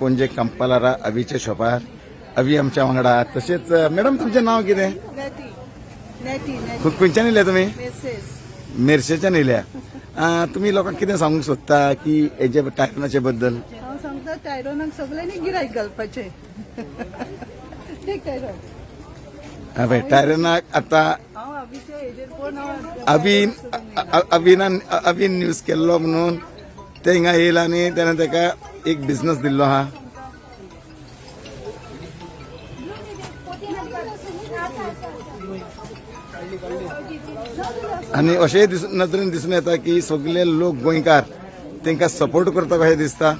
पणजे कंपालारा अवीच्या शॉपार. अवी आमच्या वांगडा. तशेंच मॅडम, तुमचें नांव कितें? नेटी, नेटी, नेटी. खंयच्यान येयल्या तुमी? मेसेज. मेरशेच्यान येयल्या. तुमी लोकांक कितें सांगूंक सोदता की हेजे टायरनाचे बद्दल? हांव सांगता, टायरोनाक सगळ्यांनी गिरायक घालपाचें. ठीक, टायरोन. हय, टायरनाक आतां हांव अभिच्या हेजेर कोण हांव. अवीन अविनान अवीन न्यूज केल्लो म्हणून ते हिंगा येयला आनी तेणें तेका एक बिझनस दिल्लो आहा. आनी अशेंय नदरेन दिसून येता की सगळे लोक गोंयकार तांकां सपोर्ट करता कशें दिसता.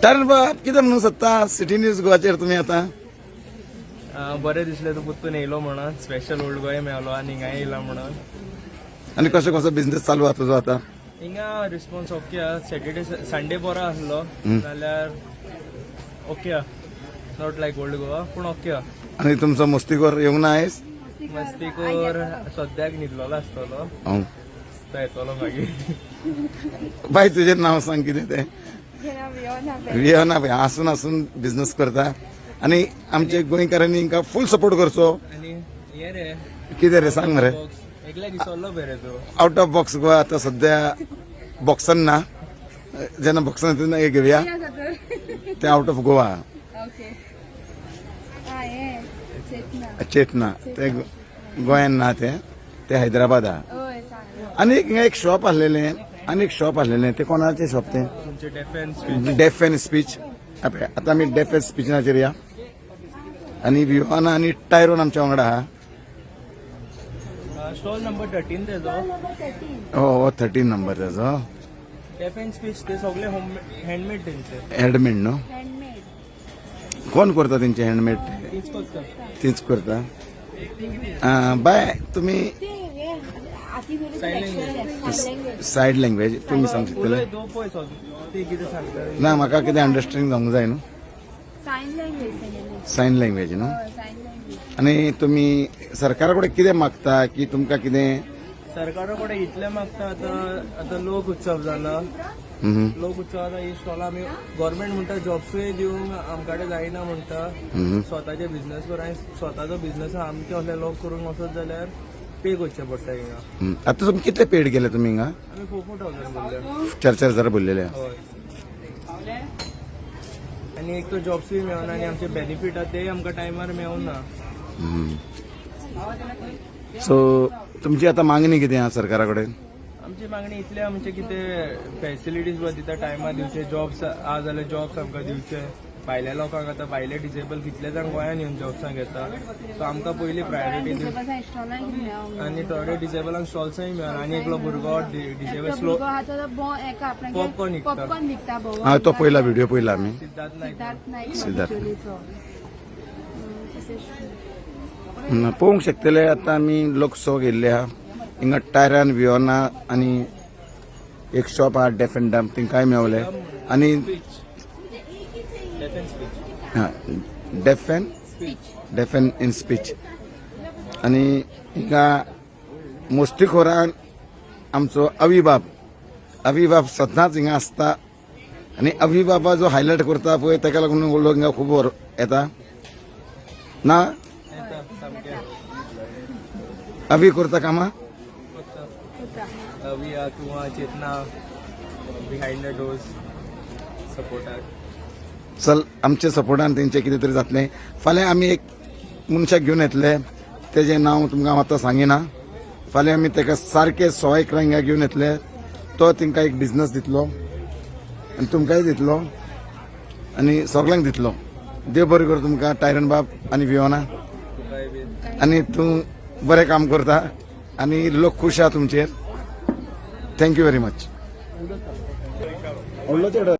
तर बाब, कितें म्हणूंक सोदता सिटी न्यूज गोवाचेर तुमी आतां? बरें दिसलें तूं परतून येयलो म्हणून. स्पेशल ओल्ड गोंय मेवलो आनी हिंगा येयला म्हणून. आनी कसो कसो बिझनेस चालू आहा तुजो आतां? हिंगा रिस्पॉन्स ओके आहा. सॅटर्डे संडे बरो आसलो जाल्यार ओके आहा. Not like old Goa, पूण ओके आहा. आनी तुमचो मस्तीखोर येवंक ना आयज? मस्तीकोर सद्याक न्हिदलोलो आसतलो. हांव तो येतलो मागीर. बाय, तुजें नांव सांग कितें तें. वियोना बाय आसून आसून बिझनेस करता आनी आमचे गोंयकारांनी हिंका फूल सपोर्ट करचो. आनी हे रे. कितें रे, सांग मरे. बॉक्स एकल्याक विसरलो पळय रे तूं. आउट ऑफ बॉक्स गोवा आतां सध्या बॉक्सान ना. जेन्ना बॉक्सान तेन्ना एक घेवया तें आउट ऑफ गोवा. ओके, हें चेतना. चेतना तें गोंयान ना, तें तें हैदराबाद आहा. हय, सांग. आनी एक हिंगा एक शॉप आसलेलें, आनी एक शॉप आसलेलें, तें कोणाचें शॉप तें? तुमचे डेफेन्स. Def N speech. आतां आमी डेफ एन स्पीचाचेर या आनी विवाना आनी टायरोन आमच्या वांगडा आहा. स्टॉल नंबर 13 तेजो. हो हो, 13 नंबर तेजो. डेफ एन स्पीच ते सगळे होम हँडमेड तेंचे. हँडमेड न्हू? हँडमेड. कोण करता तेंचे हँडमेड? तीच करता. तीच करता. बाय, तुमी ते हे हाती Sign. Side language तुमी सांग शकतले? उलय दो पळय सगळे ते कितें सांगता. ना, म्हाका कितें अंडरस्टँड जावंक जाय न्हू. सायन लँग्वेज तेगेली. सायन लँग्वेज न्हू? हय, सायन लँग्वेज. आनी तुमी सरकारा कडेन कितें मागता की तुमकां कितें? सरकारा कडेन इतलें मागता, आतां आतां लोक उत्सव जाला. हम्म. लोक उत्सव आतां ही स्टॉलां आमी गव्हर्मेंट म्हणटा जॉब्सूय दिवंक आमकां जायना म्हणटा. हम्म. स्वताचे बिझनस करून आनी स्वताचो बिझनस आमचे असले लोक करूंक वचत जाल्यार पे करचें पडटा हिंगा. हम्म. आतां तुमी कितले पेड केले तुमी हिंगा? आमी 4-4 थावजंड भरले. 4-4 हजार भरलेले. हय, आनी एक तर जॉब्सूय मेळना आनी आमचे बेनिफीट आहा तेय आमकां टायमार मेळना. सो तुमची आतां मागणी कितें आहा सरकारा कडेन? आमची मागणी इतले, आमचे कितें फॅसिलिटीज बी दिता टायमार दिवचे, जॉब्स आहा जाल्यार जॉब्स आमकां दिवचे. भायल्या लोकांक आतां भायले डिसेबल कितले जाण गोंयान येवन जॉब्सांक येता, सो आमकां पयली प्रायोरिटी दिवची. डिसेबल्सां स्टॉलां मेळोंक. आनी थोडे डिसेबलांक स्टॉल्सय मेळना. आनी एकलो भुरगो डिसेबल स्लो भुरगो आहा तो एका आपणागे Popcorn विकता. पॉपकॉर्न विकता भोव. हा, तो पयला व्हिडिओ पयला आमी. सिद्धार्थ नायक. सिद्धार्थ नाईक. सिद्धार्थ. चिचोलीचो. पळोवंक शकतले, आतां आमी लोकसो गेल्ले आहा. हिंगा टायरान वियोना आनी एक शॉप आहा डेफ एंड डम, तिंकाय मेवले आनी deaf and speech. Deaf and deaf and in speech. आनी हिंगा मुस्तीखोरान आमचो अविबाब, अविबाब सदांच हिंगा आसता आनी अविबाबा जो हायलायट करता पळय, ताका लागून लोक हिंगा खूब येता ना. येता सामकें. अवी करता कामां. अवी आ, तूं आ, चेतना बिहायंड the doors सपोर्टाक. चल, आमच्या सपोर्टान तेंचें कितें तरी जातलें. फाल्यां आमी एक मनशाक घेवन येतले, तेजें नांव तुमकां हांव आतां सांगिना. फाल्यां आमी ताका सारकें 11:15 हिंगा घेवन येतले. तो तांकां एक बिझनस दितलो आनी तुमकांय दितलो आनी सगल्यांक दितलो. देव बरें करूं तुमकां, टायरन बाब आनी वियोना. तुकाय बी. आनी तूं बरें काम करता आनी लोक खूश आहा तुमचेर. Thank you very much. व्हडलो चेडो.